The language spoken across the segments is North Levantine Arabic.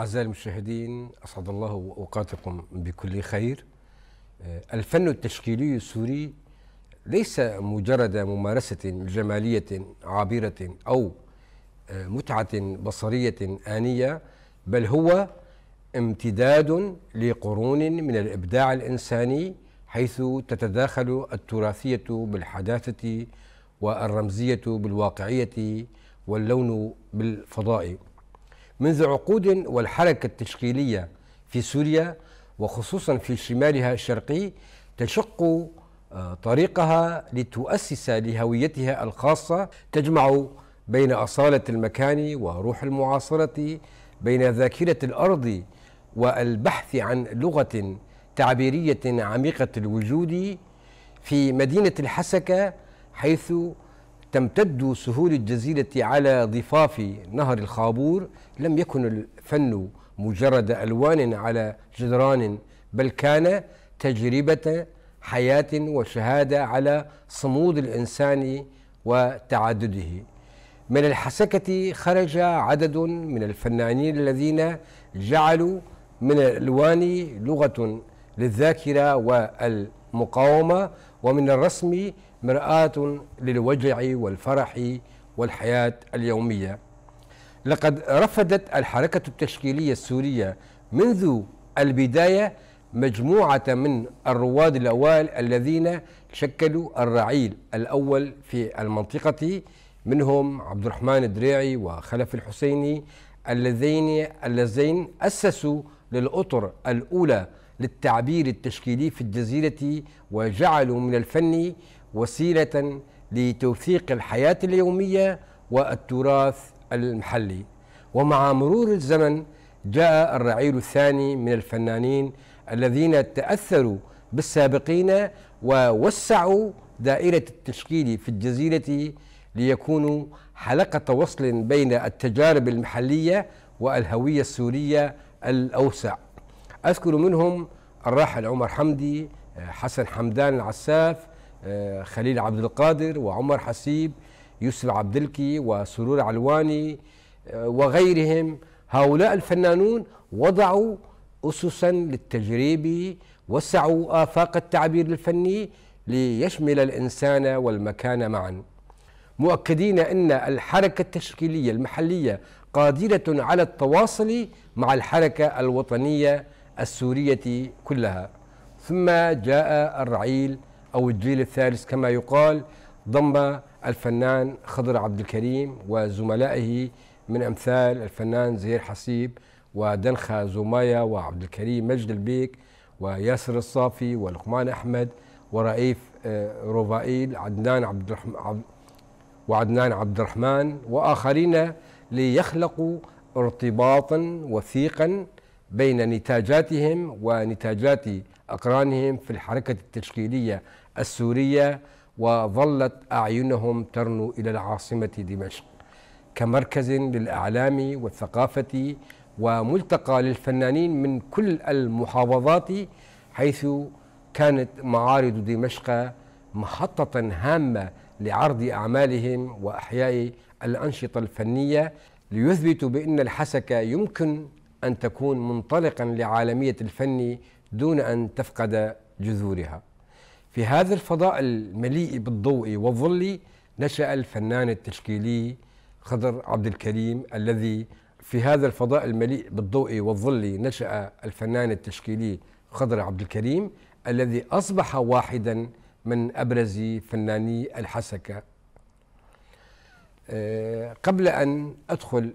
أعزائي المشاهدين، أسعد الله أوقاتكم بكل خير. الفن التشكيلي السوري ليس مجرد ممارسة جمالية عابرة أو متعة بصرية آنية، بل هو امتداد لقرون من الإبداع الإنساني، حيث تتداخل التراثية بالحداثة والرمزية بالواقعية واللون بالفضاء. منذ عقود والحركة التشكيلية في سوريا وخصوصا في شمالها الشرقي تشق طريقها لتؤسس لهويتها الخاصة، تجمع بين أصالة المكان وروح المعاصرة، بين ذاكرة الأرض والبحث عن لغة تعبيرية عميقة الوجود. في مدينة الحسكة، حيث تمتد سهول الجزيرة على ضفاف نهر الخابور، لم يكن الفن مجرد ألوان على جدران، بل كان تجربة حياة وشهادة على صمود الإنسان وتعدده. من الحسكة خرج عدد من الفنانين الذين جعلوا من الألوان لغة للذاكرة والمقاومة، ومن الرسم مرآة للوجع والفرح والحياة اليومية. لقد رفدت الحركة التشكيلية السورية منذ البداية مجموعة من الرواد الأوائل الذين شكلوا الرعيل الأول في المنطقة، منهم عبد الرحمن الدريعي وخلف الحسيني اللذين أسسوا للأطر الأولى للتعبير التشكيلي في الجزيرة، وجعلوا من الفن وسيلة لتوثيق الحياة اليومية والتراث المحلي. ومع مرور الزمن جاء الرعيل الثاني من الفنانين الذين تأثروا بالسابقين ووسعوا دائرة التشكيل في الجزيرة ليكونوا حلقة وصل بين التجارب المحلية والهوية السورية الأوسع. أذكر منهم الراحل عمر حمدي، حسن حمدان العساف، خليل عبد القادر وعمر حسيب، يوسف عبدلكي وسرور علواني وغيرهم. هؤلاء الفنانون وضعوا أسسا للتجريب، وسعوا آفاق التعبير الفني ليشمل الإنسان والمكان معا، مؤكدين أن الحركة التشكيلية المحلية قادرة على التواصل مع الحركة الوطنية السورية كلها. ثم جاء الرعيل أو الجيل الثالث كما يقال، ضم الفنان خضر عبد الكريم وزملائه من أمثال الفنان زهير حسيب ودنخا زومايا وعبد الكريم مجد البيك وياسر الصافي ولقمان أحمد ورئيف روفائيل وعدنان عبد الرحمن وآخرين، ليخلقوا ارتباطا وثيقا بين نتاجاتهم ونتاجات أقرانهم في الحركة التشكيلية السورية. وظلت أعينهم ترنو إلى العاصمة دمشق كمركز للإعلام والثقافة وملتقى للفنانين من كل المحافظات، حيث كانت معارض دمشق محطة هامة لعرض أعمالهم وأحياء الأنشطة الفنية، ليثبتوا بأن الحسكة يمكن أن تكون منطلقا لعالمية الفن دون أن تفقد جذورها. في هذا الفضاء المليء بالضوء والظل نشأ الفنان التشكيلي خضر عبد الكريم الذي في هذا الفضاء المليء بالضوء والظل نشأ الفنان التشكيلي خضر عبد الكريم الذي أصبح واحدا من أبرز فناني الحسكة. قبل أن أدخل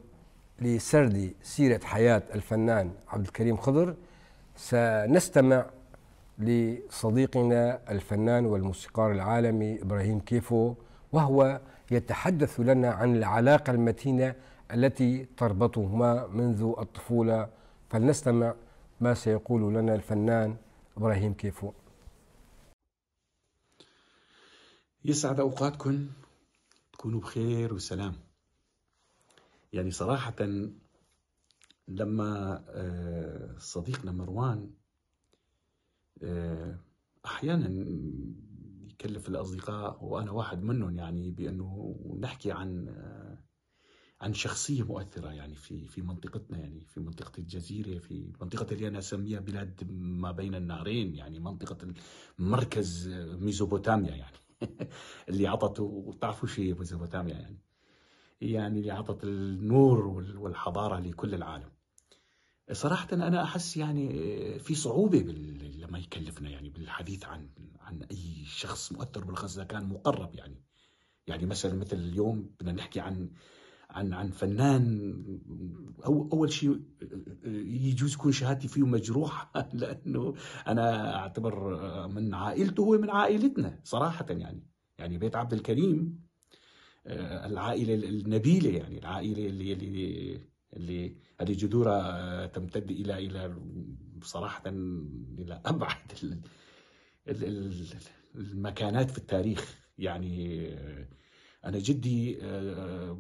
لسرد سيرة حياة الفنان عبد الكريم خضر، سنستمع لصديقنا الفنان والموسيقار العالمي إبراهيم كيفو، وهو يتحدث لنا عن العلاقة المتينة التي تربطهما منذ الطفولة. فلنستمع ما سيقول لنا الفنان إبراهيم كيفو. يسعد أوقاتكم، تكونوا بخير وسلام. يعني صراحة لما صديقنا مروان أحيانا يكلف الأصدقاء وأنا واحد منهم، يعني بأنه نحكي عن عن شخصية مؤثرة يعني في منطقتنا، يعني في منطقة الجزيرة، في منطقة اللي أنا أسميها بلاد ما بين النهرين، يعني منطقة مركز ميزوبوتاميا يعني اللي عطت، وتعرفوا شو هي ميزوبوتاميا يعني اللي عطت النور والحضارة لكل العالم. صراحة أنا أحس يعني في صعوبة لما يكلفنا يعني بالحديث عن أي شخص مؤثر، بالأخص إذا كان مقرب. يعني مثلا مثل اليوم بدنا نحكي عن فنان، أو أول شيء يجوز يكون شهادتي فيه مجروحة لأنه أنا أعتبر من عائلته، هو من عائلتنا صراحة. يعني بيت عبد الكريم، العائلة النبيلة، يعني العائلة اللي هذه جذورها تمتد إلى صراحة إلى أبعد المكانات في التاريخ. يعني أنا جدي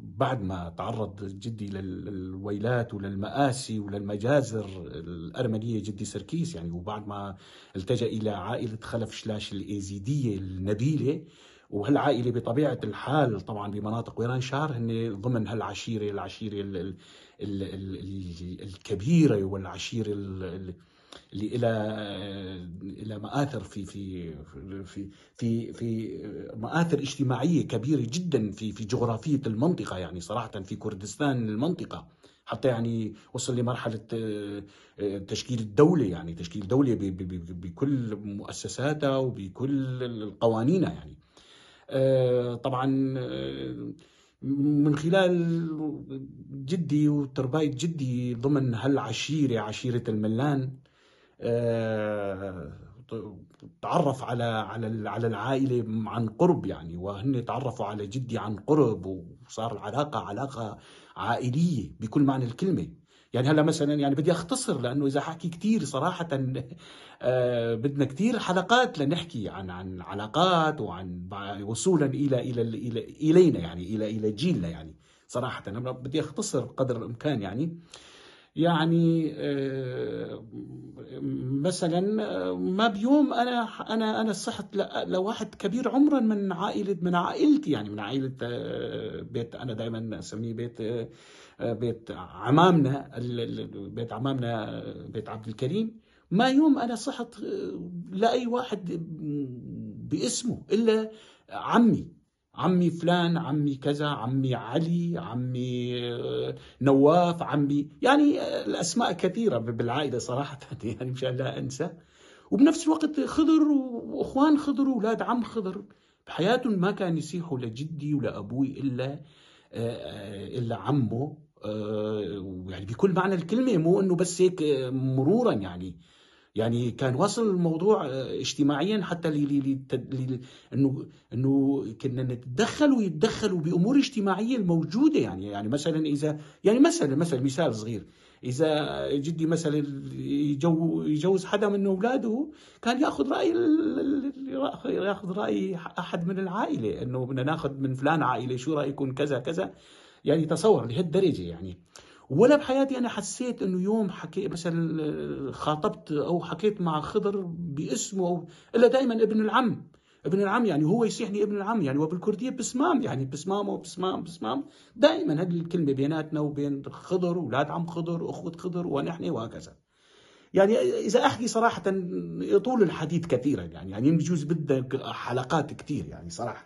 بعد ما تعرض جدي للويلات وللمآسي وللمجازر الأرمنية، جدي سركيس يعني، وبعد ما التجأ إلى عائلة خلف شلاش الإيزيدية النبيلة، وهالعائلة بطبيعة الحال طبعا بمناطق ويران شهر هن ضمن هالعشيرة، العشيرة ال ال ال الكبيرة، والعشيرة اللي إلى مآثر في في في في في مآثر اجتماعية كبيرة جدا في جغرافية المنطقة، يعني صراحة في كردستان المنطقة، حتى يعني وصل لمرحلة تشكيل الدولة، يعني تشكيل دولة بكل مؤسساتها وبكل قوانينها يعني. طبعا من خلال جدي وترباية جدي ضمن هالعشيرة، عشيرة الملان، تعرف على العائلة عن قرب يعني، وهن تعرفوا على جدي عن قرب، وصار العلاقة علاقة عائلية بكل معنى الكلمة. يعني هلا مثلا يعني بدي اختصر، لانه اذا حكي كثير صراحة بدنا كثير حلقات لنحكي عن علاقات وعن وصولا الى الى الى الينا يعني الى جيلنا يعني. صراحة انا بدي اختصر قدر الامكان يعني. يعني مثلا ما بيوم انا صحت لواحد كبير عمرا من عائلة، من عائلتي يعني، من عائلة بيت، انا دائما اسميه بيت عمامنا، بيت عمامنا بيت عبد الكريم. ما يوم انا صحت لاي واحد باسمه الا عمي، عمي فلان، عمي كذا، عمي علي، عمي نواف، عمي، يعني الأسماء كثيرة بالعائلة صراحة يعني مشان لا أنسى. وبنفس الوقت خضر وأخوان خضر وأولاد عم خضر بحياتهم ما كان يصيحوا لجدي ولأبوي إلا عمه، يعني بكل معنى الكلمة، مو إنه بس هيك مرورا يعني. يعني كان وصل الموضوع اجتماعيا حتى انه كنا نتدخل ويتدخلوا بامور اجتماعية الموجودة يعني. يعني مثلا اذا يعني مثلا مثال صغير، اذا جدي مثلا يجوز حدا من اولاده، كان ياخذ راي احد من العائلة، انه بدنا ناخذ من فلان عائلة، شو رايكم كذا كذا، يعني تصور لهالدرجة يعني. ولا بحياتي أنا حسيت إنه يوم حكي مثلا خاطبت أو حكيت مع خضر باسمه، إلا دائما ابن العم، ابن العم يعني، هو يصيحني ابن العم يعني، وبالكردية بسمام يعني، بسمام وبسمام بسمام، دائما هذه الكلمة بيناتنا وبين خضر وأولاد عم خضر وأخوة خضر ونحن وهكذا. يعني إذا أحكي صراحة يطول الحديث كثيرا يعني، يعني بجوز بدك حلقات كثير يعني صراحة.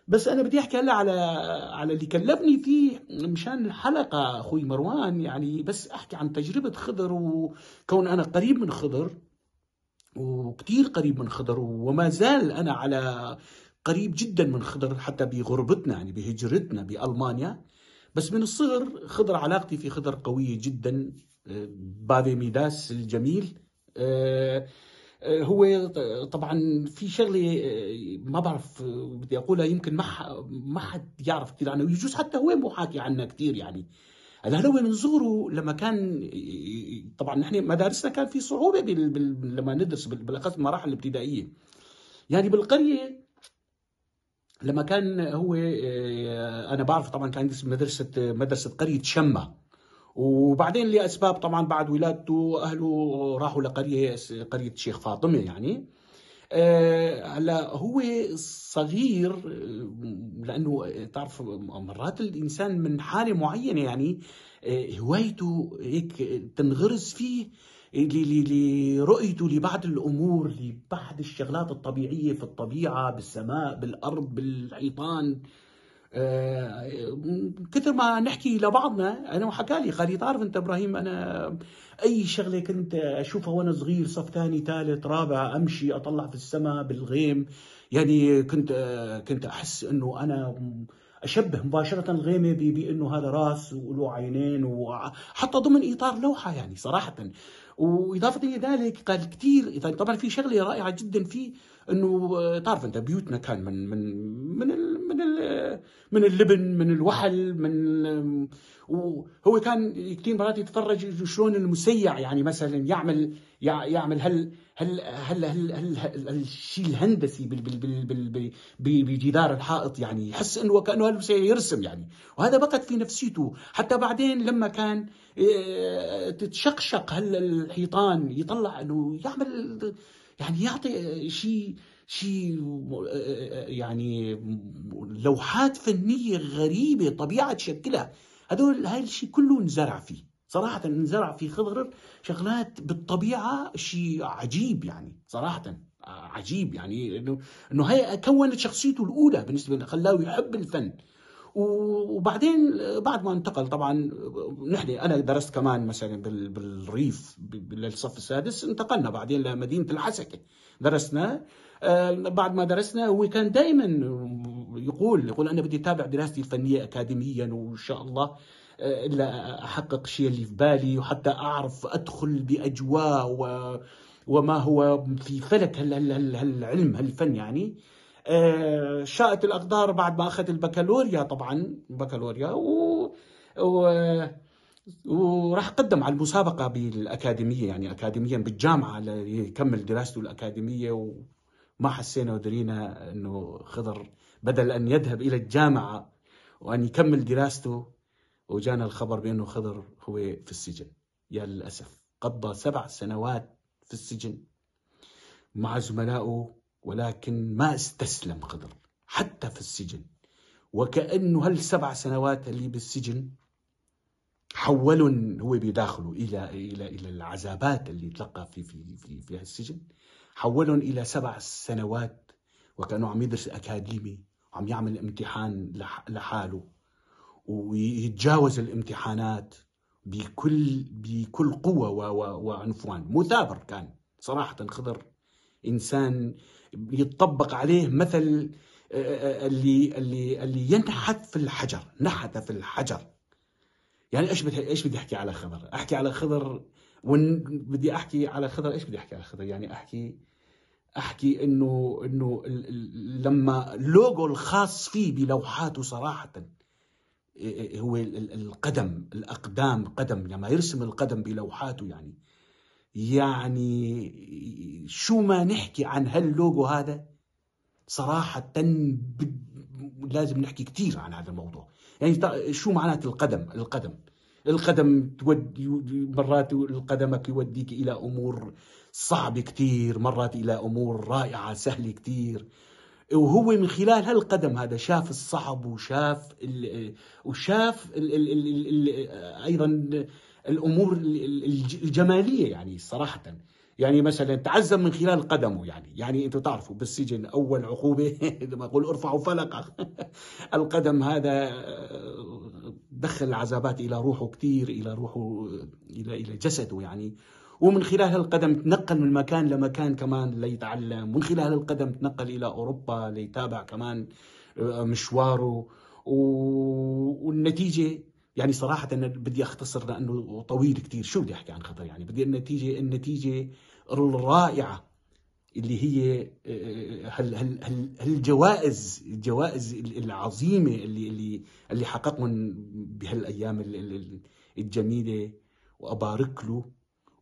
بس أنا بدي أحكي هلا على اللي كلفني فيه مشان الحلقة أخوي مروان، يعني بس أحكي عن تجربة خضر، وكون أنا قريب من خضر وكتير قريب من خضر، وما زال أنا على قريب جدا من خضر حتى بغربتنا يعني بهجرتنا بألمانيا. بس من الصغر خضر علاقتي في خضر قوية جدا. بافي ميداس الجميل، هو طبعا في شغله ما بعرف بدي اقولها، يمكن ما حد يعرف كثير عنه، ويجوز حتى هو مو حاكي عنها كثير يعني. هلا هو من صغره لما كان، طبعا نحن مدارسنا كان في صعوبة لما ندرس بالاخص المراحل الابتدائية يعني بالقريه. لما كان هو، انا بعرف طبعا كان يدرس مدرسه قرية شمه، وبعدين لاسباب طبعا بعد ولادته اهله راحوا لقرية، قرية شيخ فاطمة يعني. هلا هو صغير، لانه تعرف مرات الانسان من حاله معينة يعني هوايته هيك تنغرس فيه لرؤيته لبعض الامور، لبعض الشغلات الطبيعية في الطبيعة، بالسماء، بالارض، بالحيطان. كثر ما نحكي لبعضنا، انا وحكى لي قال لي تعرف انت ابراهيم، انا اي شغله كنت اشوفها وانا صغير، صف ثاني ثالث رابع، امشي اطلع في السماء بالغيم، يعني كنت احس انه انا اشبه مباشرة الغيمه بانه هذا راس وله عينين، وحتى ضمن اطار لوحة يعني صراحة. واضافه الى ذلك قال كثير، طبعا في شغله رائعة جدا فيه، انه تعرف انت بيوتنا كان من من من ال من ال من اللبن، من الوحل، من، وهو كان كثير مرات يتفرج شلون المسيع يعني مثلا يعمل هل هل هل هل هل الشيء الهندسي بجدار الحائط، يعني يحس انه وكانه المسيع يرسم يعني، وهذا بقت في نفسيته حتى بعدين لما كان تتشقشق هالحيطان يطلع انه يعمل يعني يعطي شيء يعني لوحات فنية غريبة طبيعة تشكلها. هذول هاي الشيء كله انزرع فيه صراحة، انزرع في خضر شغلات بالطبيعة، شيء عجيب يعني صراحة عجيب، يعني انه هي كونت شخصيته الاولى بالنسبة له، خلاه يحب الفن. وبعدين بعد ما انتقل طبعا نحن، انا درست كمان مثلا بالريف للصف السادس، انتقلنا بعدين لمدينة الحسكه درسنا. بعد ما درسنا هو كان دائما يقول انا بدي اتابع دراستي الفنية اكاديميا، وان شاء الله الا احقق الشيء اللي في بالي، وحتى اعرف ادخل باجواء وما هو في فلك هالعلم هالفن يعني. شاءت الأقدار بعد ما أخذ البكالوريا، طبعا بكالوريا، وراح قدم على المسابقة بالأكاديمية، يعني أكاديميا بالجامعة ليكمل دراسته الأكاديمية. وما حسينا ودرينا أنه خضر بدل أن يذهب إلى الجامعة وأن يكمل دراسته، وجانا الخبر بأنه خضر هو في السجن. يا للأسف قضى 7 سنوات في السجن مع زملائه، ولكن ما استسلم خضر حتى في السجن، وكأنه هال7 سنوات اللي بالسجن حولن هو بداخله الى الى الى العذابات اللي تلقى في في في في السجن، حولن الى 7 سنوات، وكأنه عم يدرس اكاديمي وعم يعمل امتحان لحاله ويتجاوز الامتحانات بكل قوة وعنفوان. مثابر كان صراحة خضر، إنسان يتطبق عليه مثل اللي اللي اللي ينحت في الحجر، نحت في الحجر. يعني ايش بدي احكي على خضر؟ احكي على خضر، بدي احكي على خضر، ايش بدي احكي على خضر؟ يعني احكي انه لما اللوجو الخاص فيه بلوحاته صراحة هو القدم، الاقدام، قدم، لما يرسم القدم بلوحاته يعني شو ما نحكي عن هاللوجو هذا صراحة لازم نحكي كثير عن هذا الموضوع. يعني شو معنات القدم؟ القدم تودي مرات، قدمك يوديك إلى أمور صعبة كثير، مرات إلى أمور رائعة سهلة كثير. وهو من خلال هالقدم هذا شاف الصعب، وشاف وشاف ال ال ال ال أيضا الأمور الجمالية يعني صراحة. يعني مثلا تعزم من خلال قدمه، يعني انتم تعرفوا بالسجن اول عقوبه لما اقول ارفعوا فلقه القدم هذا دخل العذابات الى روحه كثير، الى روحه، الى جسده يعني. ومن خلال القدم تنقل من مكان لمكان كمان ليتعلم، ومن خلال القدم تنقل الى اوروبا ليتابع كمان مشواره. والنتيجة يعني صراحة أنا بدي أختصر لأنه طويل كتير، شو بدي أحكي عن خضر؟ يعني بدي النتيجة الرائعة اللي هي هالجوائز، الجوائز العظيمة اللي حققهم بهالأيام الجميلة، وأبارك له.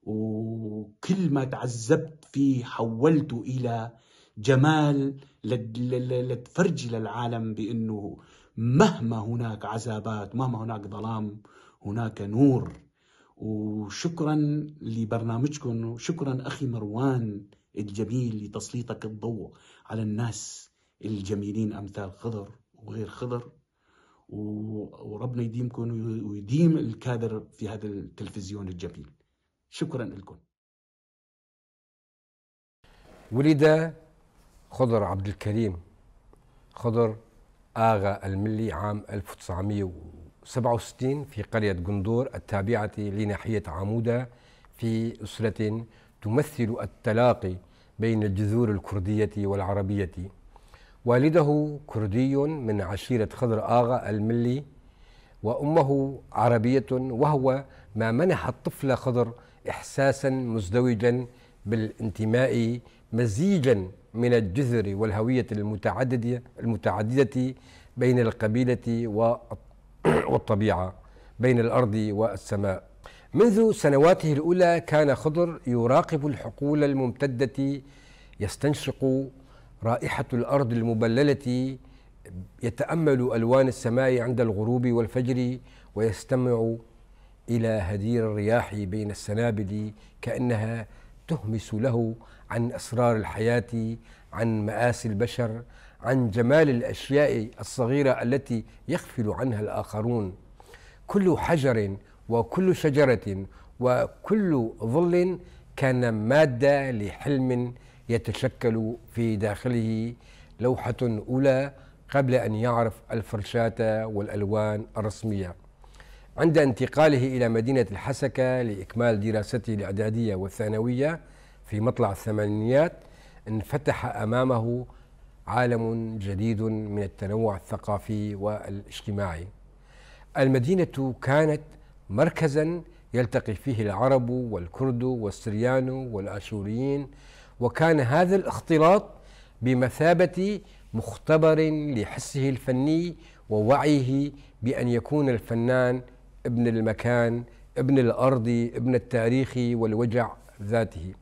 وكل ما تعذبت فيه حولته إلى جمال لتفرجي للعالم بأنه مهما هناك عذابات، مهما هناك ظلام، هناك نور. وشكرا لبرنامجكم، وشكرا أخي مروان الجميل لتسليطك الضوء على الناس الجميلين أمثال خضر وغير خضر، وربنا يديمكم ويديم الكادر في هذا التلفزيون الجميل. شكرا لكم. ولد خضر عبد الكريم خضر آغا الملي عام 1967 في قرية قندور التابعة لناحية عامودة، في أسرة تمثل التلاقي بين الجذور الكردية والعربية. والده كردي من عشيرة خضر آغا الملي، وأمه عربية، وهو ما منح الطفل خضر إحساسا مزدوجا بالانتماء، مزيجا من الجذر والهوية المتعددة بين القبيلة والطبيعة، بين الأرض والسماء. منذ سنواته الأولى كان خضر يراقب الحقول الممتدة، يستنشق رائحة الأرض المبللة، يتأمل ألوان السماء عند الغروب والفجر، ويستمع إلى هدير الرياح بين السنابل كأنها تهمس له عن أسرار الحياة، عن مآسي البشر، عن جمال الأشياء الصغيرة التي يغفل عنها الآخرون. كل حجر وكل شجرة وكل ظل كان مادة لحلم يتشكل في داخله لوحة أولى قبل أن يعرف الفرشاة والألوان الرسمية. عند انتقاله إلى مدينة الحسكة لإكمال دراسته الإعدادية والثانوية في مطلع الثمانينيات، انفتح أمامه عالم جديد من التنوع الثقافي والاجتماعي. المدينة كانت مركزا يلتقي فيه العرب والكرد والسريان والآشوريين، وكان هذا الاختلاط بمثابة مختبر لحسه الفني ووعيه بأن يكون الفنان ابن المكان، ابن الأرض، ابن التاريخ والوجع ذاته.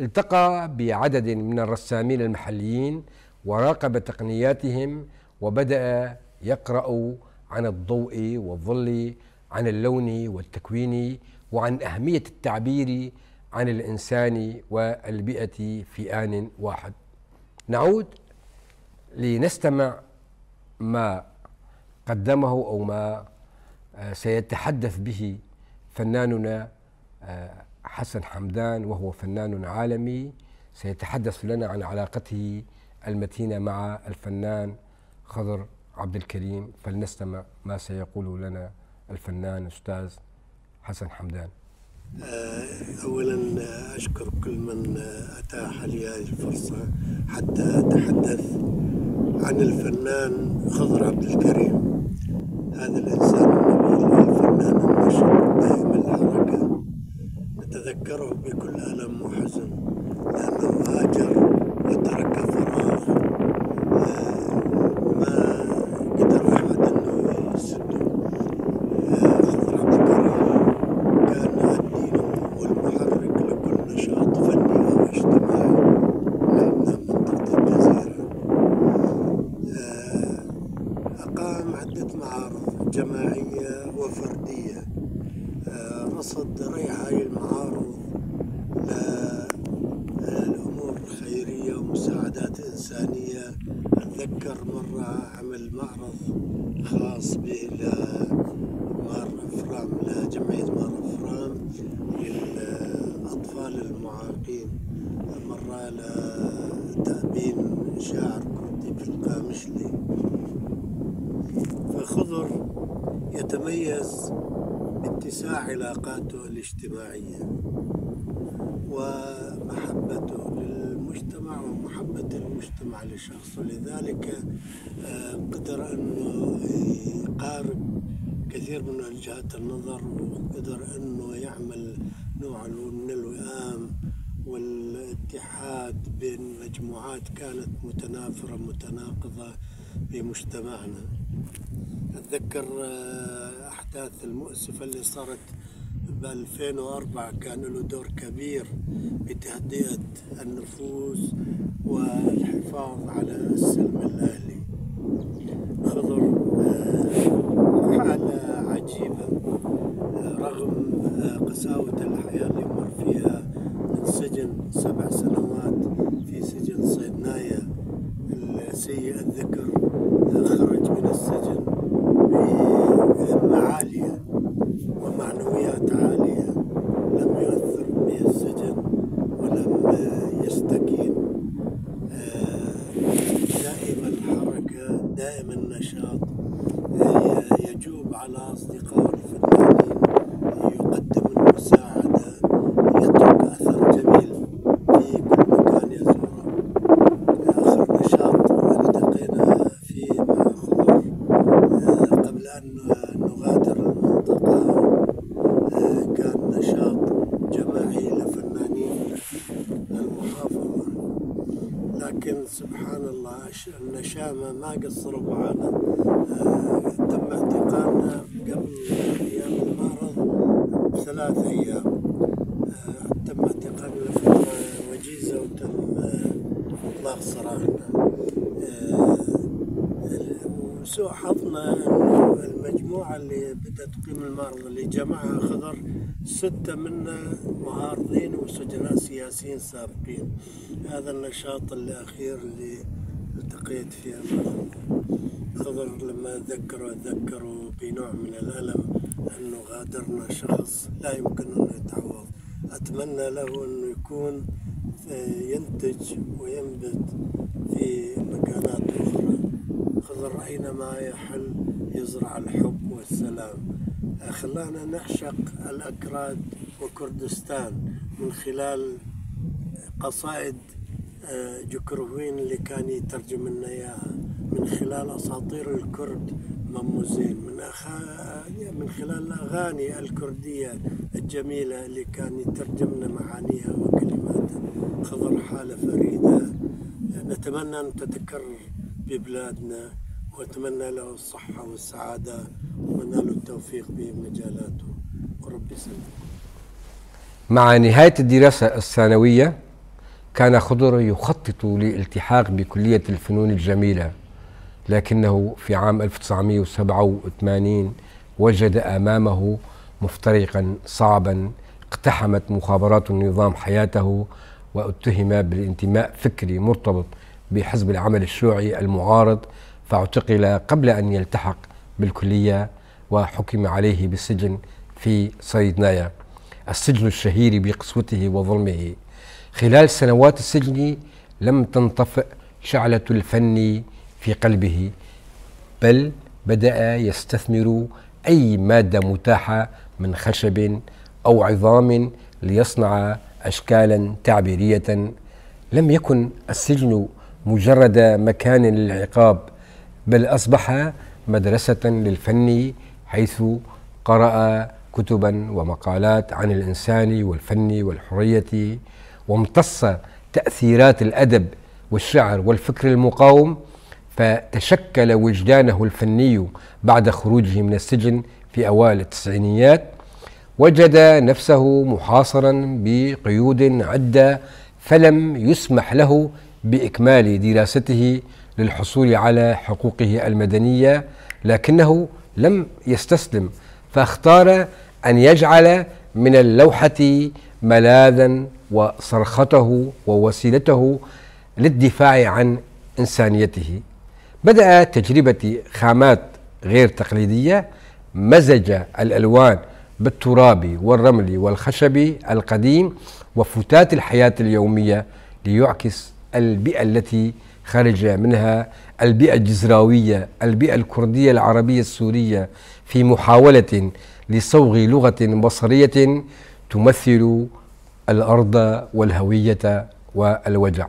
التقى بعدد من الرسامين المحليين وراقب تقنياتهم، وبدأ يقرأ عن الضوء والظل، عن اللون والتكوين، وعن أهمية التعبير عن الإنسان والبيئة في آن واحد. نعود لنستمع ما قدمه أو ما سيتحدث به فناننا حسن حمدان، وهو فنان عالمي، سيتحدث لنا عن علاقته المتينة مع الفنان خضر عبد الكريم. فلنستمع ما سيقول لنا الفنان أستاذ حسن حمدان. أولا أشكر كل من أتاح لي هذه الفرصة حتى أتحدث عن الفنان خضر عبد الكريم، هذا الإنسان النبيل، الفنان النشط دائم الحركة. نتذكره بكل ألم وحزن لأنه هاجر وترك فراغ ما قدر أحد أنه يسده. خضر عبد الكريم كان الدينامو والمحرك لكل نشاط فني أو اجتماعي لأبناء منطقة الجزيرة. أقام عدة معارض جماعية وفردية، رصد ريع هاي المعارض للأمور الخيرية ومساعدات إنسانية. أتذكر مرة عمل معرض خاص به لمار أفرام، لجمعية مار أفرام للأطفال المعاقين، مرة لتأبين شاعر كردي في القامشلي. فخضر يتميز باتساع علاقاته الاجتماعية ومحبته للمجتمع ومحبة المجتمع لشخصه، لذلك قدر أنه يقارب كثير من وجهات النظر، وقدر أنه يعمل نوع من الوئام والاتحاد بين مجموعات كانت متنافرة متناقضة بمجتمعنا. أتذكر أحداث المؤسفة اللي صارت ب 2004 كان له دور كبير بتهدئة النفوس والحفاظ على السلم الأهلي. خضر حالة عجيبة رغم قساوة الحياة اللي مر فيها من سجن 7 سنوات سبحان الله النشامة ما قصروا معنا. تم اعتقالنا قبل أيام المعرض ب3 أيام. تم اعتقالنا لفترة وجيزة وتم إطلاق سراحنا. وسوء حظنا إنه المجموعة اللي بدأت تقيم المعرض اللي جمعها خضر 6 منا معارضين وسجناء سياسيين سابقين. هذا النشاط الأخير اللي التقيت فيه مع خضر، لما أتذكره بنوع من الألم أنه غادرنا شخص لا يمكن أنه يتعوض. أتمنى له أنه يكون ينتج وينبت في مكانات أخرى. خضر أينما يحل يزرع الحب والسلام. خلانا نعشق الأكراد وكردستان من خلال قصائد جكروين اللي كان يترجم لنا إياها، من خلال أساطير الكرد مموزين، من خلال الأغاني الكردية الجميلة اللي كان يترجم لنا معانيها وكلماتها. خضر حالة فريدة نتمنى أن تتكرر ببلادنا، وأتمنى له الصحة والسعادة وأتمنى له التوفيق بمجالاته، وربي يسلمكم. مع نهاية الدراسة الثانوية كان خضر يخطط للالتحاق بكلية الفنون الجميلة، لكنه في عام 1987 وجد أمامه مفترقا صعبا اقتحمت مخابرات النظام حياته، واتهم بالانتماء فكري مرتبط بحزب العمل الشيوعي المعارض، فاعتقل قبل أن يلتحق بالكلية وحكم عليه بالسجن في صيدنايا، السجن الشهير بقسوته وظلمه. خلال سنوات السجن لم تنطفئ شعلة الفن في قلبه، بل بدأ يستثمر أي مادة متاحة من خشب أو عظام ليصنع أشكالا تعبيرية. لم يكن السجن مجرد مكان للعقاب، بل أصبح مدرسة للفن، حيث قرأ كتبا ومقالات عن الإنسان والفن والحرية، وامتص تأثيرات الأدب والشعر والفكر المقاوم، فتشكل وجدانه الفني بعد خروجه من السجن في أوائل التسعينيات. وجد نفسه محاصرا بقيود عدة، فلم يسمح له بإكمال دراسته للحصول على حقوقه المدنية، لكنه لم يستسلم، فاختار أن يجعل من اللوحة ملاذا وصرخته ووسيلته للدفاع عن إنسانيته. بدأ تجربة خامات غير تقليدية، مزج الألوان بالتراب والرمل والخشب القديم وفتات الحياة اليومية ليعكس البيئة التي خرج منها، البيئة الجزراوية، البيئة الكردية العربية السورية، في محاولة لصوغ لغة بصرية تمثل الأرض والهوية والوجع.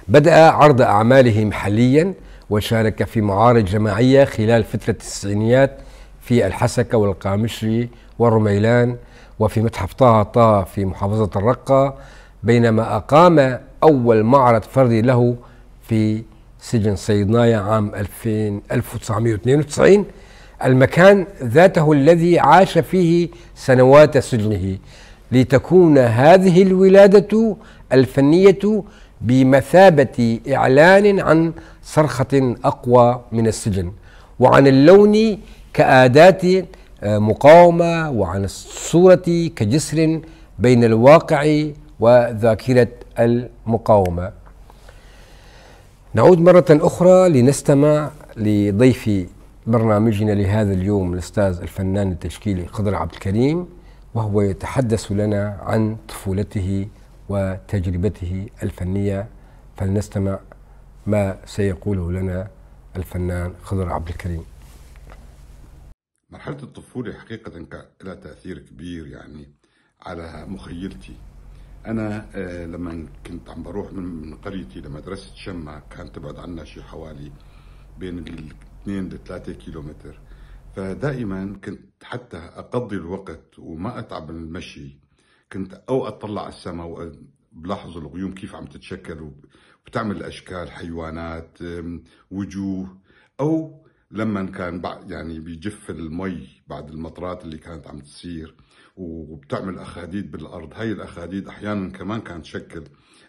بدأ عرض أعماله محليا، وشارك في معارض جماعية خلال فترة التسعينيات في الحسكة والقامشلي والرميلان، وفي متحف طه طه في محافظة الرقة، بينما أقام أول معرض فردي له في سجن صيدنايا عام 1992، المكان ذاته الذي عاش فيه سنوات سجنه، لتكون هذه الولادة الفنية بمثابة إعلان عن صرخة أقوى من السجن، وعن اللون كأداة مقاومة، وعن الصورة كجسر بين الواقع وذاكرة المقاومة. نعود مرة أخرى لنستمع لضيف برنامجنا لهذا اليوم الأستاذ الفنان التشكيلي خضر عبد الكريم، وهو يتحدث لنا عن طفولته وتجربته الفنية. فلنستمع ما سيقوله لنا الفنان خضر عبد الكريم. مرحلة الطفولة حقيقة كان لها تأثير كبير يعني على مخيلتي. أنا لما كنت عم بروح من قريتي لمدرسة شمع، كانت تبعد عنا شي حوالي بين 2 ل 3 كيلومتر، فدائما كنت حتى أقضي الوقت وما أتعب من المشي كنت أو أطلع على السماء بلاحظ الغيوم كيف عم تتشكل وبتعمل اشكال حيوانات، وجوه، او لما كان يعني بيجف المي بعد المطرات اللي كانت عم تصير وبتعمل اخاديد بالارض، هاي الاخاديد احيانا كمان كانت تشكل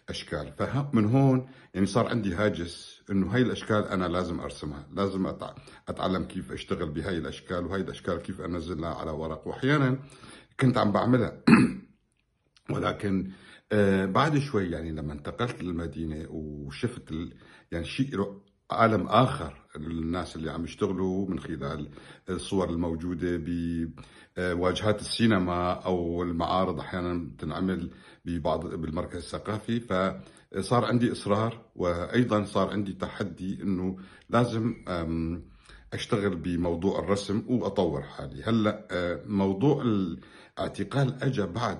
اشكال. فمن هون يعني صار عندي هاجس انه هاي الاشكال انا لازم ارسمها، لازم اتعلم كيف اشتغل بهاي الاشكال، وهاي الاشكال كيف انزلها على ورق. واحيانا كنت عم بعملها ولكن بعد شوي يعني لما انتقلت للمدينة وشفت يعني شيء عالم آخر، الناس اللي عم يشتغلوا من خلال الصور الموجودة بواجهات السينما أو المعارض أحيانا بتنعمل ببعض بالمركز الثقافي، فصار عندي إصرار وأيضا صار عندي تحدي إنه لازم أشتغل بموضوع الرسم وأطور حالي. هلأ موضوع الاعتقال أجى بعد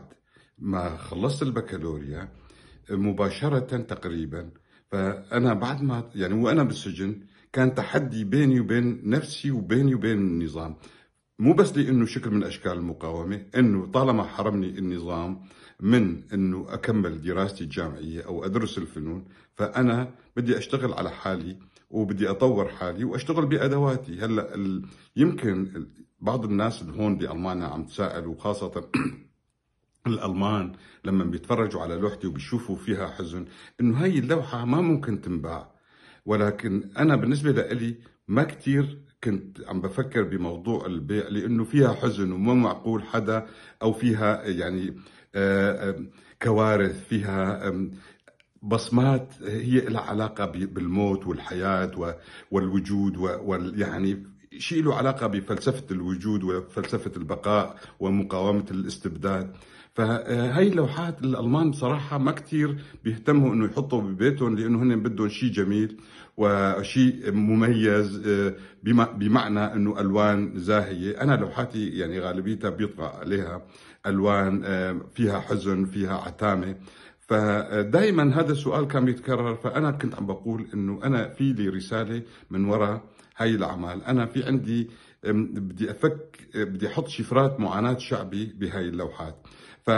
ما خلصت البكالوريا مباشرة تقريبا. فأنا بعد ما يعني وأنا بالسجن كان تحدي بيني وبين نفسي وبيني وبين النظام، مو بس لأنه شكل من أشكال المقاومة، أنه طالما حرمني النظام من أنه أكمل دراستي الجامعية أو أدرس الفنون، فأنا بدي أشتغل على حالي وبدي أطور حالي وأشتغل بأدواتي. هلأ يمكن بعض الناس اللي هون بألمانيا عم تسأل، وخاصة الألمان لما بيتفرجوا على لوحتي وبيشوفوا فيها حزن، إنه هاي اللوحة ما ممكن تنباع. ولكن أنا بالنسبة لإلي ما كتير كنت عم بفكر بموضوع البيع، لأنه فيها حزن وما معقول حدا، أو فيها يعني كوارث، فيها بصمات هي لها علاقة بالموت والحياة والوجود يعني شيء له علاقة بفلسفة الوجود وفلسفة البقاء ومقاومة الاستبداد. فهي اللوحات الألمان بصراحة ما كتير بيهتموا إنه يحطوا ببيتهم، لأنه هن بدهم شيء جميل وشيء مميز، بمعنى إنه ألوان زاهية. أنا لوحاتي يعني غالبيتها بيطغى عليها ألوان فيها حزن، فيها عتامة. فدائما هذا السؤال كان بيتكرر، فأنا كنت عم بقول إنه أنا في لي رسالة من وراء هاي الأعمال، أنا في عندي بدي أفك، بدي أحط شفرات معاناة شعبي بهاي اللوحات. ف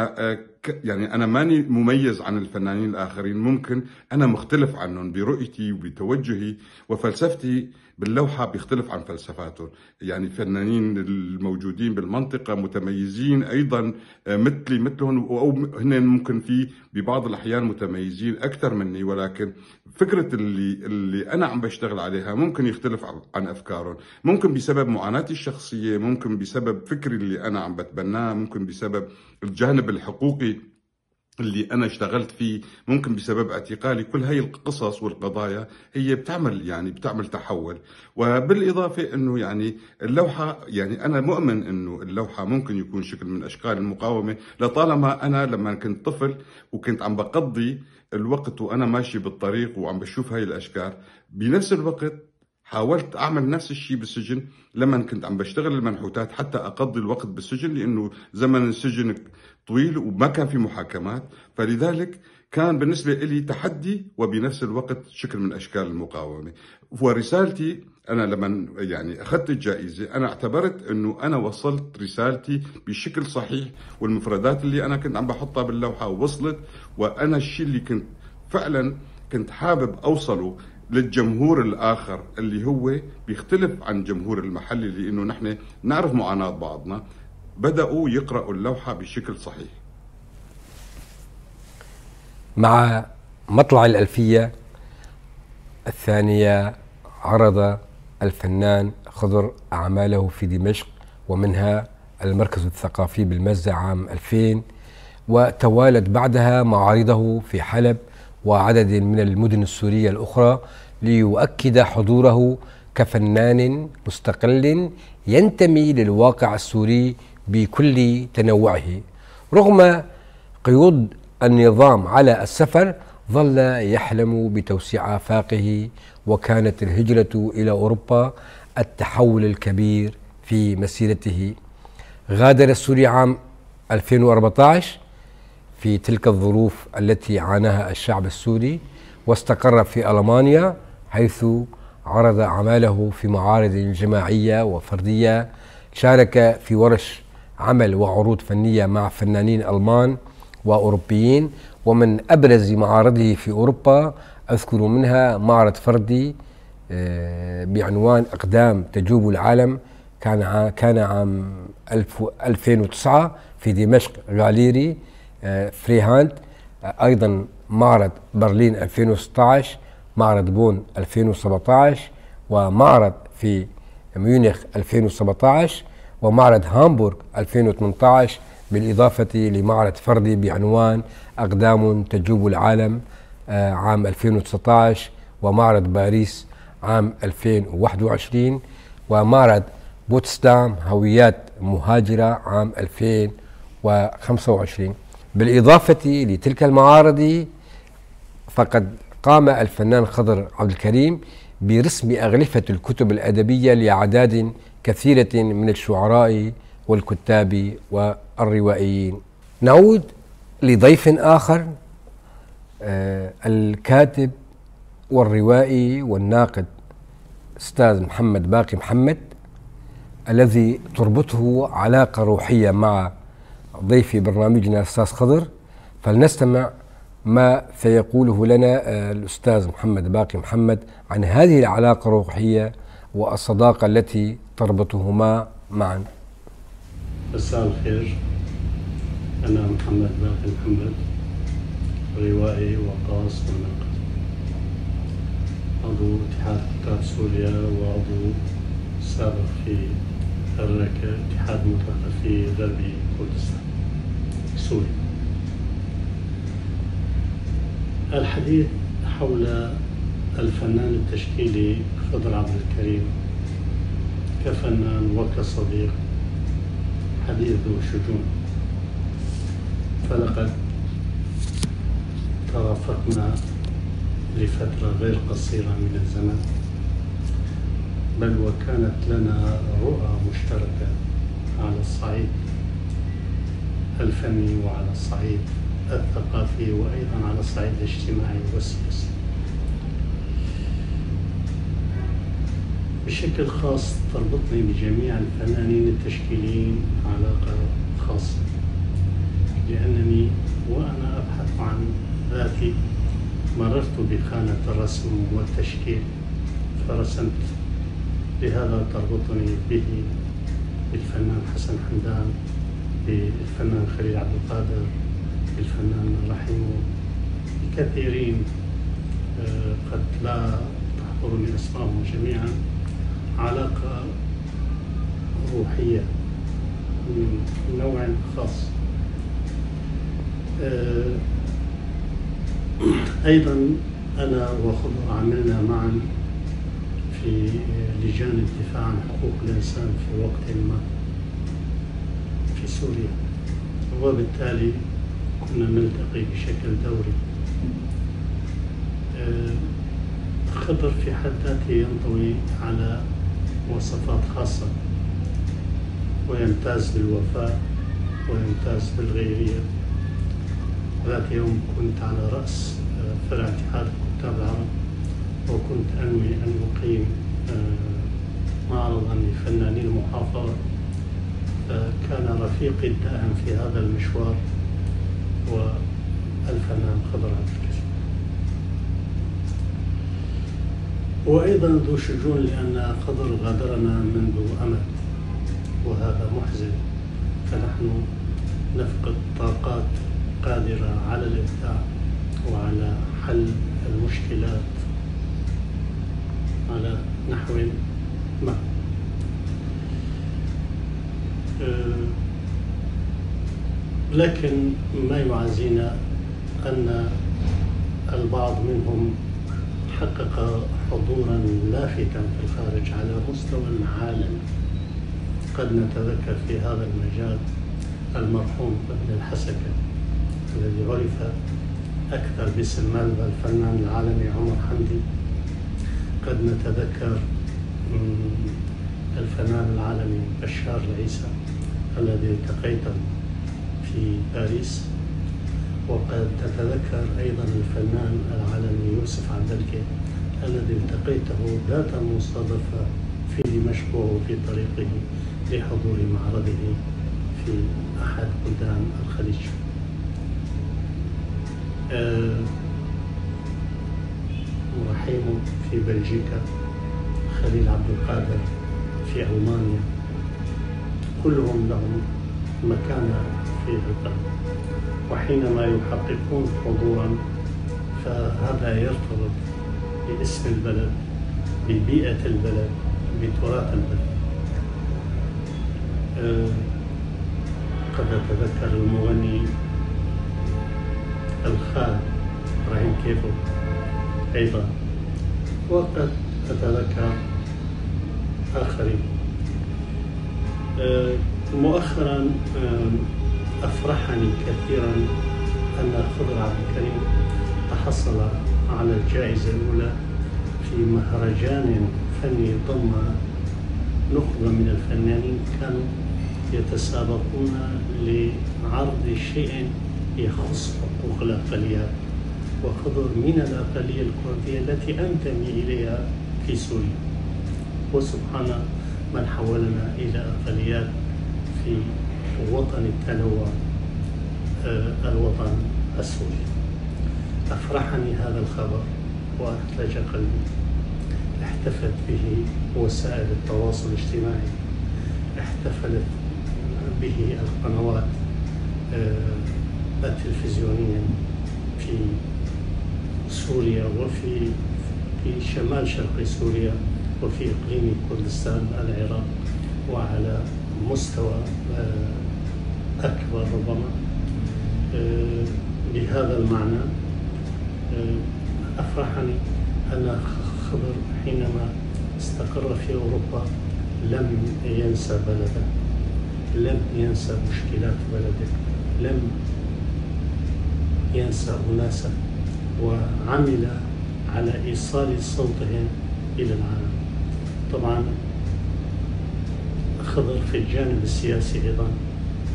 يعني أنا ماني مميز عن الفنانين الآخرين، ممكن أنا مختلف عنهم برؤيتي وبتوجهي وفلسفتي باللوحة بيختلف عن فلسفاتهم. يعني الفنانين الموجودين بالمنطقة متميزين أيضا مثلي مثلهم، أو هن ممكن في ببعض الأحيان متميزين أكثر مني، ولكن فكرة اللي أنا عم بشتغل عليها ممكن يختلف عن أفكارهم، ممكن بسبب معاناتي الشخصية، ممكن بسبب فكري اللي أنا عم بتبناه، ممكن بسبب الجانب الحقوقي اللي أنا اشتغلت فيه، ممكن بسبب اعتقالي. كل هاي القصص والقضايا هي بتعمل يعني بتعمل تحول. وبالإضافة أنه يعني اللوحة، يعني أنا مؤمن أنه اللوحة ممكن يكون شكل من أشكال المقاومة، لطالما أنا لما كنت طفل وكنت عم بقضي الوقت وأنا ماشي بالطريق وعم بشوف هاي الأشكال، بنفس الوقت حاولت أعمل نفس الشيء بالسجن لما كنت عم بشتغل المنحوتات حتى أقضي الوقت بالسجن، لأنه زمن السجن طويل وما كان في محاكمات، فلذلك كان بالنسبة لي تحدي وبنفس الوقت شكل من أشكال المقاومة. ورسالتي أنا لما يعني أخذت الجائزة أنا اعتبرت أنه أنا وصلت رسالتي بشكل صحيح، والمفردات اللي أنا كنت عم بحطها باللوحة وصلت، وأنا الشيء اللي كنت فعلا كنت حابب أوصله للجمهور الآخر اللي هو بيختلف عن الجمهور المحلي، لأنه نحن نعرف معاناة بعضنا، بدأوا يقرأوا اللوحة بشكل صحيح. مع مطلع الألفية الثانية عرض الفنان خضر أعماله في دمشق، ومنها المركز الثقافي بالمزة عام 2000، وتوالت بعدها معارضه في حلب وعدد من المدن السورية الأخرى ليؤكد حضوره كفنان مستقل ينتمي للواقع السوري بكل تنوعه. رغم قيود النظام على السفر ظل يحلم بتوسيع آفاقه، وكانت الهجرة إلى أوروبا التحول الكبير في مسيرته. غادر سوريا عام 2014 في تلك الظروف التي عاناها الشعب السوري، واستقر في ألمانيا حيث عرض أعماله في معارض جماعية وفردية. شارك في ورش عمل وعروض فنية مع فنانين ألمان وأوروبيين، ومن أبرز معارضه في أوروبا أذكر منها معرض فردي بعنوان أقدام تجوب العالم، كان عام 2009 في دمشق غاليري فريهاند. أيضا معرض برلين 2016، معرض بون 2017، ومعرض في ميونخ 2017، ومعرض هامبورغ 2018، بالإضافة لمعرض فردي بعنوان أقدام تجوب العالم عام 2019، ومعرض باريس عام 2021، ومعرض بوتسدام هويات مهاجرة عام 2025. بالإضافة لتلك المعارض فقد قام الفنان خضر عبد الكريم برسم أغلفة الكتب الأدبية لأعداد كثيرة من الشعراء والكتاب والروائيين. نعود لضيف آخر، الكاتب والروائي والناقد أستاذ محمد باقي محمد، الذي تربطه علاقة روحية مع ضيف برنامجنا أستاذ خضر. فلنستمع ما سيقوله لنا الأستاذ محمد باقي محمد عن هذه العلاقة الروحية والصداقة التي تربطهما معا. مساء الخير، أنا محمد باقي محمد، روائي وقاص وناقد، عضو اتحاد كتاب سوريا وعضو سابق في الركة اتحاد مثقفي غربي كردستان سوريا. الحديث حول الفنان التشكيلي خضر عبد الكريم كفنان وكصديق حديث ذو شجون، فلقد ترافقنا لفترة غير قصيرة من الزمن، بل وكانت لنا رؤى مشتركة على الصعيد الفني وعلى الصعيد الثقافي وأيضا على الصعيد الاجتماعي والسياسي. بشكل خاص تربطني بجميع الفنانين التشكيليين علاقة خاصة، لأنني وأنا أبحث عن ذاتي مررت بخانة الرسم والتشكيل فرسمت، لهذا تربطني به بالفنان حسن حمدان، بالفنان خليل عبد القادر، بالفنان رحيم، بكثيرين قد لا تحضرني أسمائهم جميعا. علاقة روحية من نوع خاص. أيضا أنا وخضر عملنا معا في لجان الدفاع عن حقوق الإنسان في وقت ما في سوريا، وبالتالي كنا نلتقي بشكل دوري. خضر في حد ذاته ينطوي على مواصفات خاصة، ويمتاز بالوفاء ويمتاز بالغيرية. ذات يوم كنت على رأس فرع اتحاد الكتاب العرب، وكنت أنوي أن أقيم معرضا لفناني المحافظة، فكان رفيقي الدائم في هذا المشوار هو الفنان خضر عبد الكريم. وأيضا ذو شجون، لأن خضر غادرنا منذ أمد، وهذا محزن، فنحن نفقد طاقات قادرة على الإبداع وعلى حل المشكلات على نحو ما. لكن ما يعزينا أن البعض منهم حقق حضورا لافتا في الخارج على مستوى عالمي. قد نتذكر في هذا المجال المرحوم ابن الحسكة الذي عرف أكثر باسم مالبا الفنان العالمي عمر حمدي. قد نتذكر الفنان العالمي بشار العيسى الذي التقيته في باريس. وقد نتذكر أيضا الفنان العالمي يوسف عبدالكي الذي التقيته ذات مصادفة في دمشق وهو في طريقه لحضور معرضه في أحد بلدان الخليج. رحيم في بلجيكا، خليل عبد القادر في ألمانيا، كلهم لهم مكانة في القلب. وحينما يحققون حضورا فهذا يرتبط باسم البلد، ببيئة البلد، بتراث البلد. قد أتذكر المغني الخال إبراهيم كيفو أيضا، وقد أتذكر آخرين. مؤخرا أفرحني كثيرا أن خضر عبد الكريم تحصل على الجائزة الأولى في مهرجان فني ضم نخبة من الفنانين كانوا يتسابقون لعرض شيء يخص حقوق الأقليات، وخضر من الأقلية الكردية التي أنتمي إليها في سوريا. وسبحان من حولنا إلى أقليات في وطن التنوع، الوطن السوري. أفرحني هذا الخبر وأثلج قلبي. احتفت به وسائل التواصل الاجتماعي، احتفلت به القنوات التلفزيونية في سوريا وفي في شمال شرق سوريا وفي إقليم كردستان العراق، وعلى مستوى أكبر ربما. بهذا المعنى أفرحني أن خضر حينما استقر في أوروبا لم ينسى بلده، لم ينسى مشكلات بلده، لم ينسى أناسا، وعمل على إيصال صوتهم إلى العالم. طبعا خضر في الجانب السياسي أيضا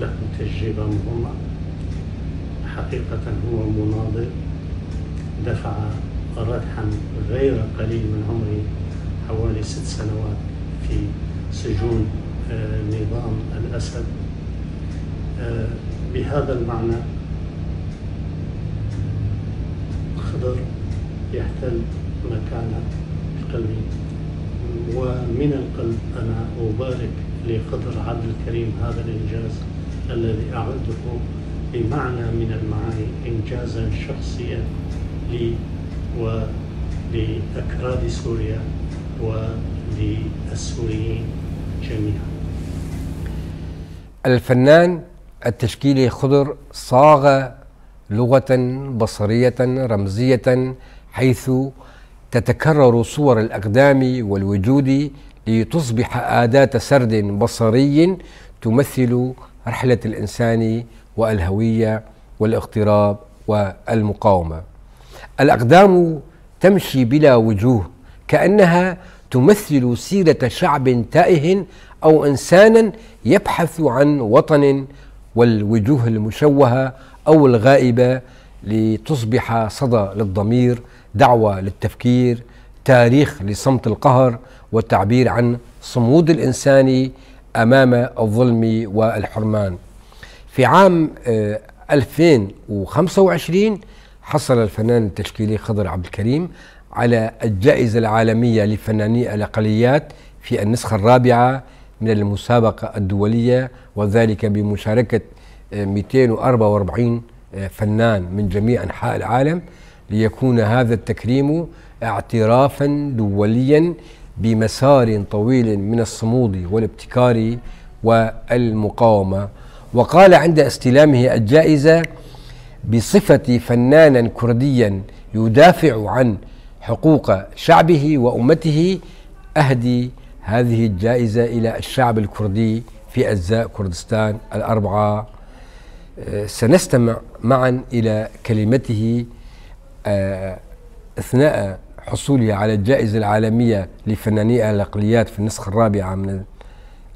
له تجربة مهمة. حقيقة هو مناضل دفع ردحا غير قليل من عمره، حوالي 6 سنوات في سجون نظام الأسد. بهذا المعنى خضر يحتل مكانه بقلبي، ومن القلب أنا أبارك لخضر عبد الكريم هذا الإنجاز الذي أعده بمعنى من المعاني إنجازا شخصيا لي ولأكراد سوريا وللسوريين جميعا. الفنان التشكيلي خضر صاغ لغة بصرية رمزية حيث تتكرر صور الأقدام والوجود لتصبح أداة سرد بصري تمثل رحلة الإنسان والهوية والاغتراب والمقاومة. الأقدام تمشي بلا وجوه كأنها تمثل سيرة شعب تائه أو إنسانا يبحث عن وطن، والوجوه المشوهة أو الغائبة لتصبح صدى للضمير، دعوة للتفكير، تاريخ لصمت القهر والتعبير عن صمود الإنسان أمام الظلم والحرمان. في عام 2025 حصل الفنان التشكيلي خضر عبد الكريم على الجائزة العالمية لفناني الأقليات في النسخة الرابعة من المسابقة الدولية، وذلك بمشاركة 244 فنان من جميع أنحاء العالم، ليكون هذا التكريم اعترافا دوليا بمسار طويل من الصمود والابتكار والمقاومة. وقال عند استلامه الجائزة: بصفتي فنانا كرديا يدافع عن حقوق شعبه وأمته، أهدي هذه الجائزة إلى الشعب الكردي في أجزاء كردستان الأربعة. سنستمع معا إلى كلمته أثناء حصوله على الجائزة العالمية لفناني الأقليات في النسخة الرابعة من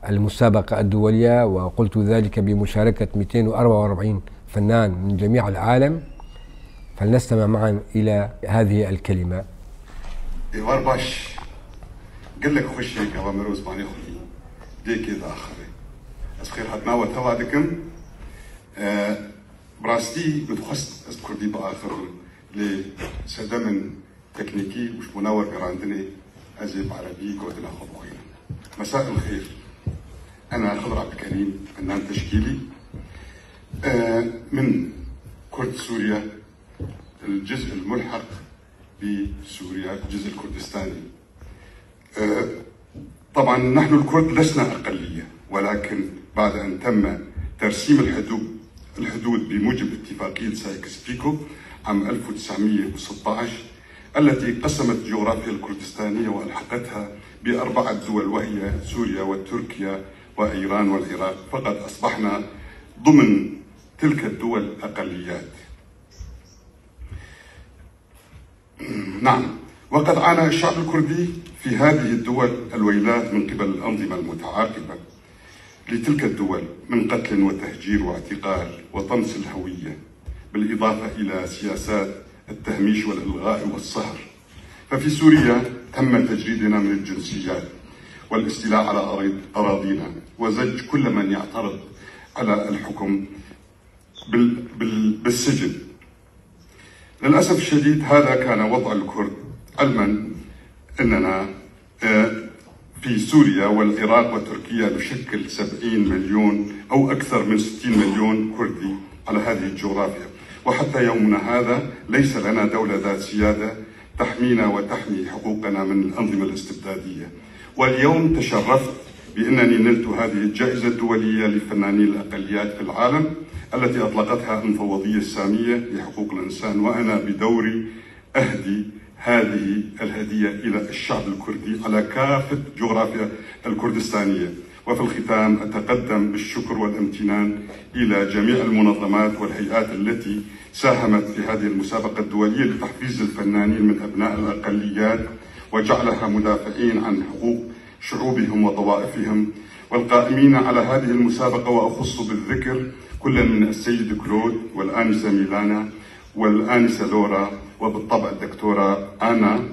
المسابقة الدولية، وقلت ذلك بمشاركة 244 فنان من جميع العالم. فلنستمع معا إلى هذه الكلمة. باش قل لك خش هيك هوا مروز ماني خلي ديك إذا آخري أسخير حتناوت هوا دكم. براستي متخص از كردي بآخر لسدمن تكنيكي وش مناور قراندني أزيب عربي قوتنا خبوخين. مساء الخير، أنا خضر عبد الكريم، فنان تشكيلي من كرد سوريا، الجزء الملحق بسوريا، الجزء الكردستاني. طبعا نحن الكرد لسنا أقلية، ولكن بعد أن تم ترسيم الحدود بموجب اتفاقية سايكس بيكو عام 1916 التي قسمت الجغرافيا الكردستانية وألحقتها بأربعة دول وهي سوريا وتركيا وإيران والعراق، فقد أصبحنا ضمن تلك الدول أقليات. نعم، وقد عانى الشعب الكردي في هذه الدول الويلات من قبل الأنظمة المتعاقبة لتلك الدول من قتل وتهجير واعتقال وطمس الهوية، بالإضافة إلى سياسات التهميش والإلغاء والصهر. ففي سوريا تم تجريدنا من الجنسيات والاستيلاء على أراضينا وزج كل من يعترض على الحكم بالسجن. للأسف الشديد هذا كان وضع الكرد، علما أننا في سوريا والعراق وتركيا نشكل 70 مليون أو أكثر من 60 مليون كردي على هذه الجغرافيا، وحتى يومنا هذا ليس لنا دولة ذات سيادة تحمينا وتحمي حقوقنا من الأنظمة الاستبدادية. واليوم تشرفت بأنني نلت هذه الجائزة الدولية لفناني الأقليات في العالم التي أطلقتها المفوضية السامية لحقوق الإنسان، وأنا بدوري أهدي هذه الهدية إلى الشعب الكردي على كافة جغرافيا الكردستانية. وفي الختام أتقدم بالشكر والامتنان إلى جميع المنظمات والهيئات التي ساهمت في هذه المسابقة الدولية لتحفيز الفنانين من أبناء الأقليات وجعلها مدافعين عن حقوق شعوبهم وطوائفهم والقائمين على هذه المسابقة، وأخص بالذكر كل من السيد كلود والآنسة ميلانا والآنسة لورا وبالطبع الدكتورة آنا.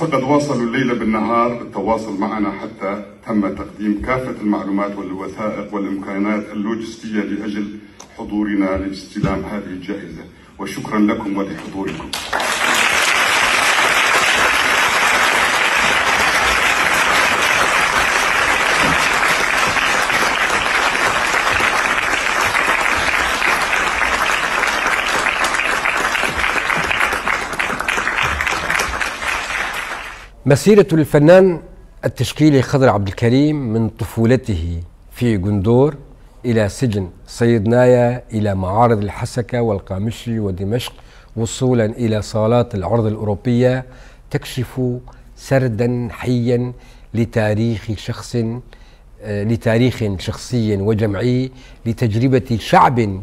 فقد واصلوا الليل بالنهار بالتواصل معنا حتى تم تقديم كافة المعلومات والوثائق والإمكانات اللوجستية لأجل حضورنا لاستلام هذه الجائزة، وشكرا لكم ولحضوركم. مسيرة الفنان التشكيلي خضر عبد الكريم من طفولته في غندور إلى سجن صيدنايا، إلى معارض الحسكة والقامشلي ودمشق، وصولا إلى صالات العرض الأوروبية، تكشف سردا حيا لتاريخ شخصي وجمعي، لتجربة شعب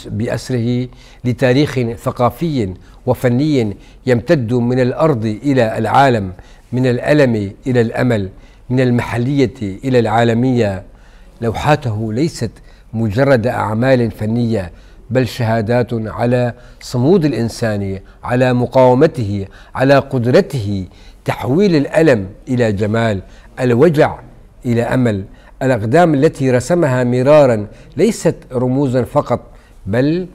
بأسره، لتاريخ ثقافي وفني يمتد من الأرض إلى العالم، من الألم إلى الأمل، من المحلية إلى العالمية. لوحاته ليست مجرد أعمال فنية، بل شهادات على صمود الإنسان، على مقاومته، على قدرته تحويل الألم إلى جمال، الوجع إلى أمل. الأقدام التي رسمها مرارا ليست رموزا فقط، بل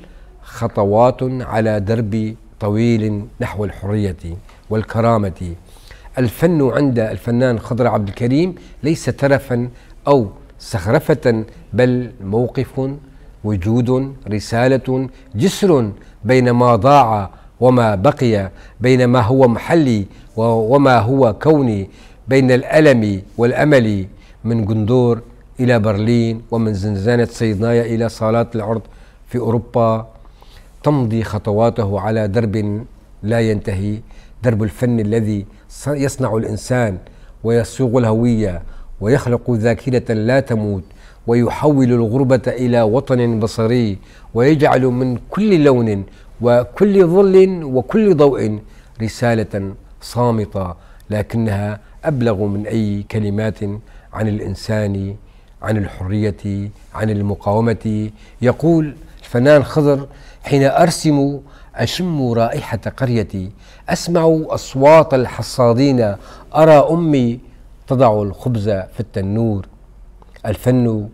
خطوات على درب طويل نحو الحرية والكرامة. الفن عند الفنان خضر عبد الكريم ليس ترفا أو سخرفة، بل موقف، وجود، رسالة، جسر بين ما ضاع وما بقي، بين ما هو محلي وما هو كوني، بين الألم والأمل. من غندور إلى برلين، ومن زنزانة صيدنايا إلى صالات العرض في أوروبا، تمضي خطواته على درب لا ينتهي، درب الفن الذي يصنع الإنسان ويصوغ الهوية ويخلق ذاكرة لا تموت، ويحول الغربة إلى وطن بصري، ويجعل من كل لون وكل ظل وكل ضوء رسالة صامتة، لكنها أبلغ من أي كلمات عن الإنسان، عن الحرية، عن المقاومة. يقول الفنان خضر: حين أرسم أشم رائحة قريتي، أسمع أصوات الحصادين، أرى أمي تضع الخبز في التنور. الفن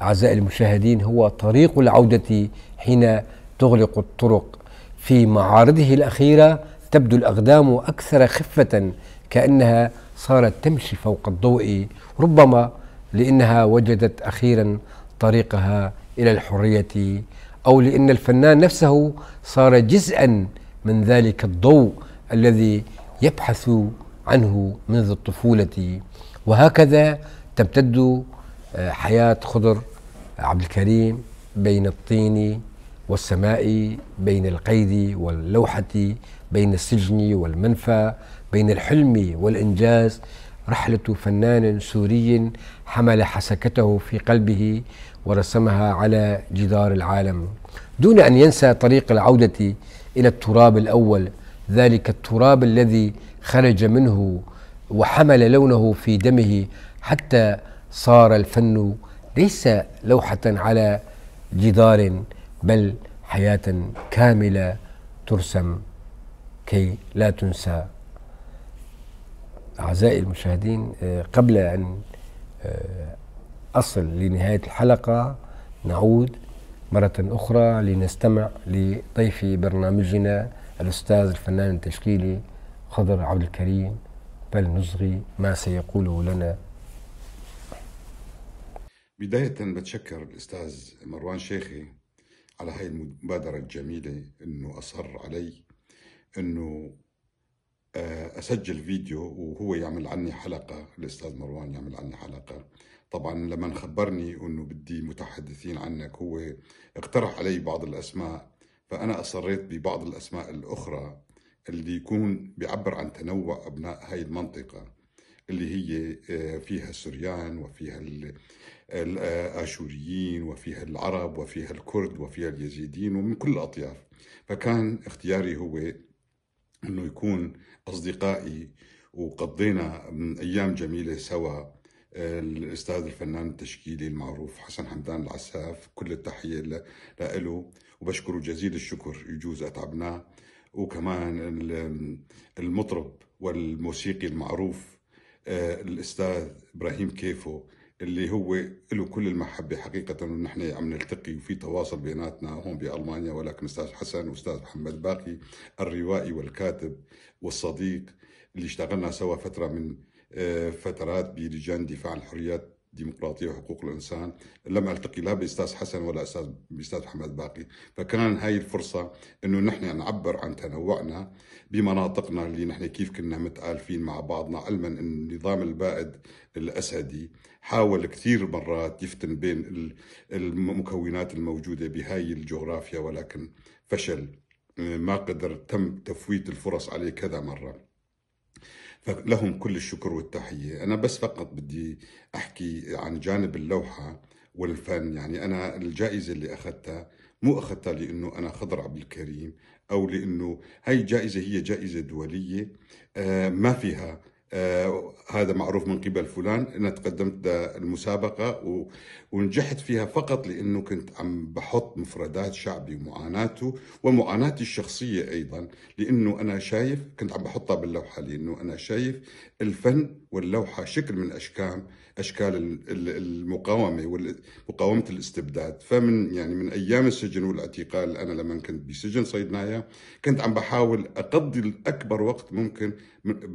أعزائي المشاهدين هو طريق العودة حين تغلق الطرق. في معارضه الأخيرة تبدو الأقدام أكثر خفة، كأنها صارت تمشي فوق الضوء، ربما لأنها وجدت أخيرا طريقها إلى الحرية، أو لأن الفنان نفسه صار جزءا من ذلك الضوء الذي يبحث عنه منذ الطفولة. وهكذا تمتد حياة خضر عبد الكريم بين الطين والسماء، بين القيد واللوحة، بين السجن والمنفى، بين الحلم والإنجاز. رحلة فنان سوري حمل حسكته في قلبه ورسمها على جدار العالم، دون أن ينسى طريق العودة إلى التراب الأول، ذلك التراب الذي خرج منه وحمل لونه في دمه، حتى صار الفن ليس لوحة على جدار، بل حياة كاملة ترسم كي لا تنسى. أعزائي المشاهدين، قبل أن أصل لنهاية الحلقة نعود مرة أخرى لنستمع لضيف برنامجنا الأستاذ الفنان التشكيلي خضر عبد الكريم، فلنصغي ما سيقوله لنا. بداية بتشكر الأستاذ مروان شيخي على هاي المبادرة الجميلة، إنه أصر علي إنه أسجل فيديو وهو يعمل عني حلقة، الأستاذ مروان يعمل عني حلقة. طبعا لما خبرني إنه بدي متحدثين عنك، هو اقترح علي بعض الأسماء، فأنا أصريت ببعض الأسماء الأخرى اللي يكون بيعبر عن تنوع أبناء هاي المنطقة، اللي هي فيها السريان وفيها الآشوريين وفيها العرب وفيها الكرد وفيها اليزيديين ومن كل الأطياف. فكان اختياري هو أنه يكون أصدقائي، وقضينا أيام جميلة سوا، الأستاذ الفنان التشكيلي المعروف حسن حمدان العساف، كل التحية له وبشكره جزيل الشكر، يجوز أتعبناه. وكمان المطرب والموسيقي المعروف الأستاذ إبراهيم كيفو، اللي هو له كل المحبة حقيقة، ونحن عم نلتقي وفي تواصل بيناتنا هون بألمانيا. ولكن أستاذ حسن وأستاذ محمد باقي الروائي والكاتب والصديق اللي اشتغلنا سوا فترة من فترات بلجان دفاع عن الحريات الديمقراطية وحقوق الإنسان، لم ألتقي لا بأستاذ حسن ولا بأستاذ محمد باقي. فكان هاي الفرصة إنه نحن نعبر عن تنوعنا بمناطقنا اللي نحن كيف كنا متآلفين مع بعضنا، علما أن النظام البائد الأسدي حاول كثير مرات يفتن بين المكونات الموجودة بهاي الجغرافيا، ولكن فشل، ما قدر، تم تفويت الفرص عليه كذا مرة. فلهم كل الشكر والتحية. أنا بس فقط بدي أحكي عن جانب اللوحة والفن. يعني أنا الجائزة اللي أخذتها مو أخذتها لأنه أنا خضر عبد الكريم، أو لأنه هاي الجائزة هي جائزة دولية ما فيها هذا معروف من قبل فلان. أنا تقدمت للمسابقة ونجحت فيها فقط لأنه كنت عم بحط مفردات شعبي ومعاناته ومعاناتي الشخصية أيضا، لأنه أنا شايف كنت عم بحطها باللوحة، لأنه أنا شايف الفن واللوحة شكل من أشكال المقاومة ومقاومة الاستبداد. فمن يعني من أيام السجن والاعتقال، أنا لما كنت بسجن صيدنايا كنت عم بحاول أقضي الأكبر وقت ممكن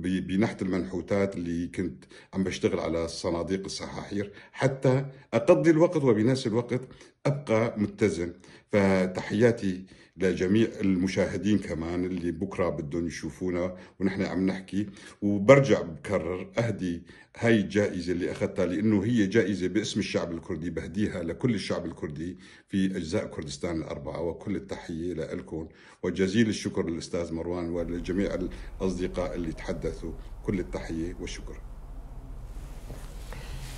بنحت المنحوتات اللي كنت عم بشتغل على الصناديق السحاحير، حتى أقضي الوقت وبنفس الوقت أبقى متزن. فتحياتي لجميع المشاهدين كمان اللي بكرة بدهم يشوفونا ونحن عم نحكي. وبرجع بكرر أهدي هاي الجائزة اللي أخذتها، لأنه هي جائزة باسم الشعب الكردي، بهديها لكل الشعب الكردي في أجزاء كردستان الأربعة. وكل التحية لكم وجزيل الشكر للأستاذ مروان ولجميع الأصدقاء اللي تحدثوا، كل التحية والشكر.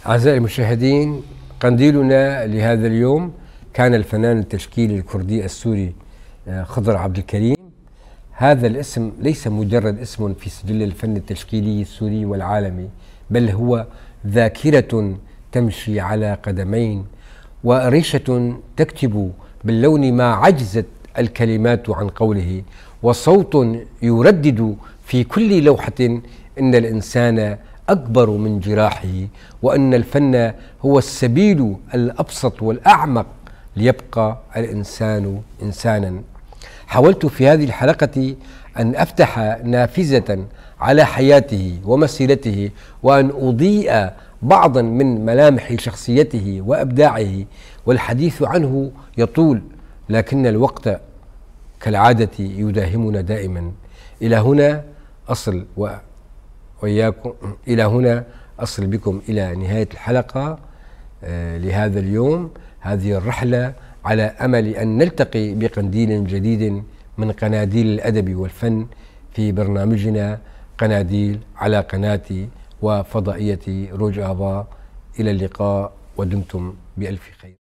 أعزائي المشاهدين، قنديلنا لهذا اليوم كان الفنان التشكيلي الكردي السوري خضر عبد الكريم. هذا الاسم ليس مجرد اسم في سجل الفن التشكيلي السوري والعالمي، بل هو ذاكرة تمشي على قدمين، وريشة تكتب باللون ما عجزت الكلمات عن قوله، وصوت يردد في كل لوحة إن الإنسان أكبر من جراحه، وأن الفن هو السبيل الأبسط والأعمق ليبقى الإنسان إنسانا. حاولت في هذه الحلقة أن أفتح نافذة على حياته ومسيرته، وأن أضيء بعضا من ملامح شخصيته وإبداعه، والحديث عنه يطول، لكن الوقت كالعادة يداهمنا دائما. إلى هنا أصل وإياكم، إلى هنا أصل بكم إلى نهاية الحلقة لهذا اليوم، هذه الرحلة، على أمل أن نلتقي بقنديل جديد من قناديل الأدب والفن في برنامجنا قناديل على قناة وفضائية روج آفا. إلى اللقاء، ودمتم بألف خير.